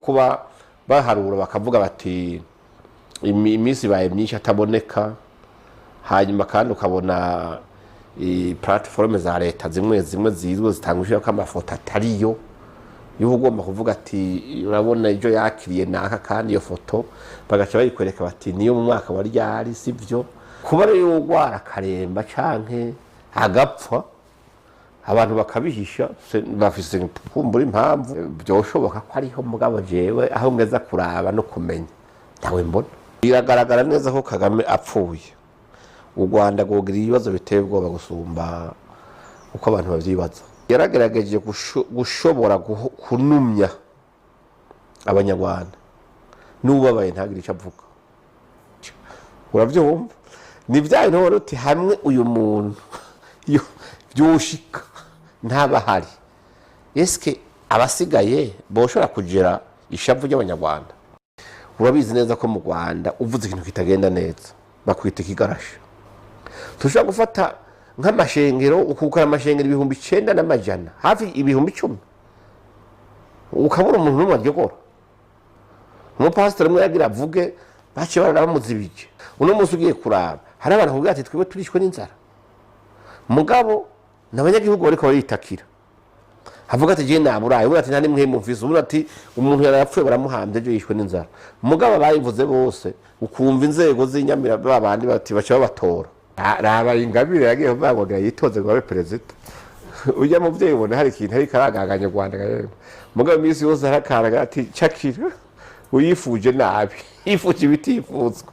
Kuba baharura bakavuga bati iminsi ibaye myinshi ataboneka, hanyuma kandi ukabona plateforme za leta zimwe zimwe zizwe zitanga ko amafoto atariyo, iyo ugomba kuvuga ati urabona ibyo yakiriye naka, kandi iyo foto bagaca bayikwereka bati niyo mu mwaka wa ryari, sibyo. Kuba rero urwara akaremba canke agapfa abantu bakabihisha, bafise kumbura impamvu byoshoboka ko ariho. Mugabo jewe aho ngeza kuraba no kumenya ntawe mbona. Biragaragara neza ko Kagame apfuye u Rwanda rwogira ibibazo biteye ubwoba gusumba uko abantu bavyibaza. Yaragerageje gushobora kunumya abanyarwanda, n'ubabaye ntagire icyo avuga. Urabyumva, ni bya bintu ubona uti hamwe uyu muntu byoshika ntaba ahari, eske abasigaye boshobora kugira ishavu ry'abanyarwanda? Urabizi neza ko mu Rwanda uvuze ikintu kitagenda neza bakwita ikigarasha. Tushobora gufata nk'amashengero, ukukora amashengero 9400, hafi 10,000, ukabura umuntu n'umwe aryogora. Umupasitori umwe yagira avuge baciye barabamuzibije. Uno munsi ugiye kuraba hari abantu bakubwira ati twebwe turishwe n'inzara, mugabo ni abanyagihugu bariko baritakira, havuga ati jewe naburaye, ubundi ati nta nimwe mumfise, ubundi ati umuntu yarapfuye baramuhambye ejo yishwe n'inzara. Mugabo abayivuze bose ukumva inzego z'inyamira babandi bati baca babatora. Raba Ingabire yagiye kuvuga ngo yitoze ngo abe perezida, ujya muvyeyi ubona hari ikintu ariko araganganya u Rwanda, mugabo iminsi yose harakaraga ati cakira uyifuje nabi, yifuje ibitifuzwa.